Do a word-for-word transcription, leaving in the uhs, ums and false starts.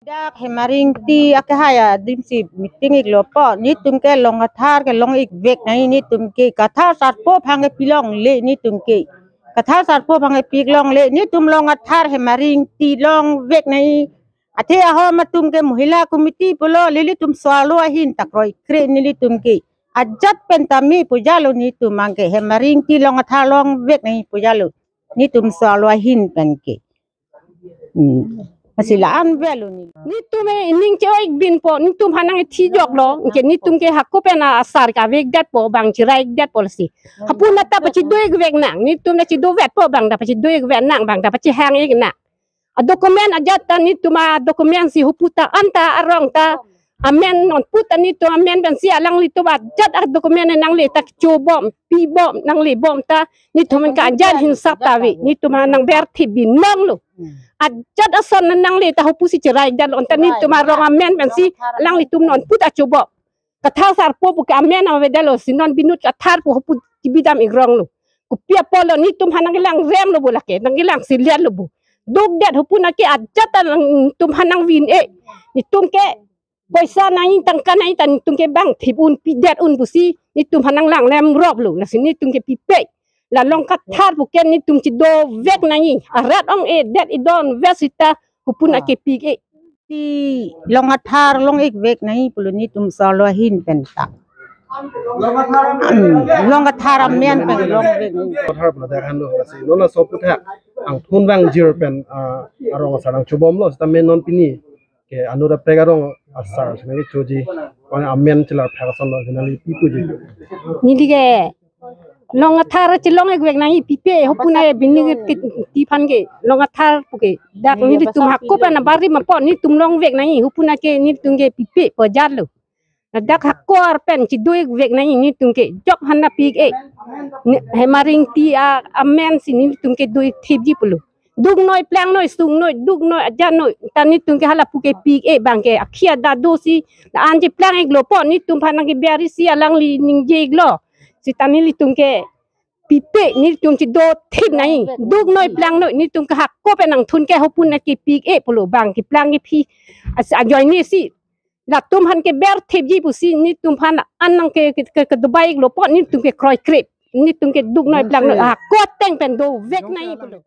Dak Hemari Ingti akehai adim si meeting iklo po, netum ke Long Kathar kelong ik vek nangji, netum ke Kathar sarpo aphan ke pilongle netum ke. Kathar sarpo aphan ke pilongle, netum Long Kathar Hemari Ingti long vek nangji. Athe ahom atum ke Mohila Committee pulo, nelitum so-arlo ahin ta kroikre nelitum ke. Ajat pen tame pu jalo netum abang ke, Hemari Ingti Long Kathar long vek nangji pu jalo netum so-arlo ahin pen ke. Hmm. Lasi la-an velo ni. Netum e ining che-o ik bin po, netum aphan nangthijoklo, anke netum ke hako pen asar ke vekdet po, bang cherai ikdet po lasi. Hapuna ta pachido ik vek nang, netum ta chido vet po, bang ta pachido ik vet nang, bang ta pachihang ik nang. A document ajat ta netum a document si hupu ta an ta arong ta amen non pu ta netum amen pensi alanglitum ajat a document nangle ta chobom, pibom, nanglebom ta netum an ke ajat hin sap ta ave, netum aphan nangberthip binong lo. Ajat ason nangle ta hupu si cherai dal on ta netum arong amen pensi alanglitum non pu ta chobom. Kathar sarpo pu ke amen avedetlo, si non binut Kathar pu hupu chibidam ik rong lo. Kopi apotlo, netum aphan nangkelang rem lo bo lake, nangkelang silet lo bo. Dukdet hupuna ke ajat ta nangtum aphan nangvin e. Netum ke poisa nangji, tangka nangji ta netum ke bang thip un, pidet un pusi netum aphan nanglang rem rop lo, lasi netum ke pipe. La Long Kathar pu ke netum chido vek nangji. Arat ong-edet idon vet sita hupuna ke pik e. Ti Long Kathar long ik vek nangji pulo netum so-arlo ahin pen ta. Hmm, Long Kathar amen pen long vek nangji. Kathar pu ladak han lo, lasi non laso aphuthak angthun vangjir pen, ah, arong asar nangchobomlo, sita amen non pini ke anut kaprek arong asar si nangkechoji, wan amen chelar phak ason lo si nangli pi puji. Neli ke Long Kathar chelong ik vek nangji, pipe hupuna e bini ke ti aphan ke Long Kathar pu ke. Dak nelitum hako pen abari ma po netum long vek nangji, hupuna ke netum ke pipe pu jalo. Dak hako ar pen chido ik vek nangji, netum ke jok aphan ta pik e. Ne, Hemari Ingti a amen si netum ke do ik thipji pulo. Duknoi, plangnoi, sungnoi, duknoi, ajanoi ta netum ke halapu ke pik e, bang ke akhi ada do si la-an cheplang iklo po, netum aphan nangkeber isi alangli ningje iklo. Sita nelitum ke pipe, netum chido thip nangji. Duknoi, plangnoi, netum ke hako pen angthun ke hupuna ke pik e pulo, bang keplang kephi as ajoine si latum aphan keber thipji pusi netum aphan an nangke, ke, ke, kedobai iklo po, netum ke kroikre. Netum ke duknoi, plangnoi, hako ateng pen do vek nangji pulo.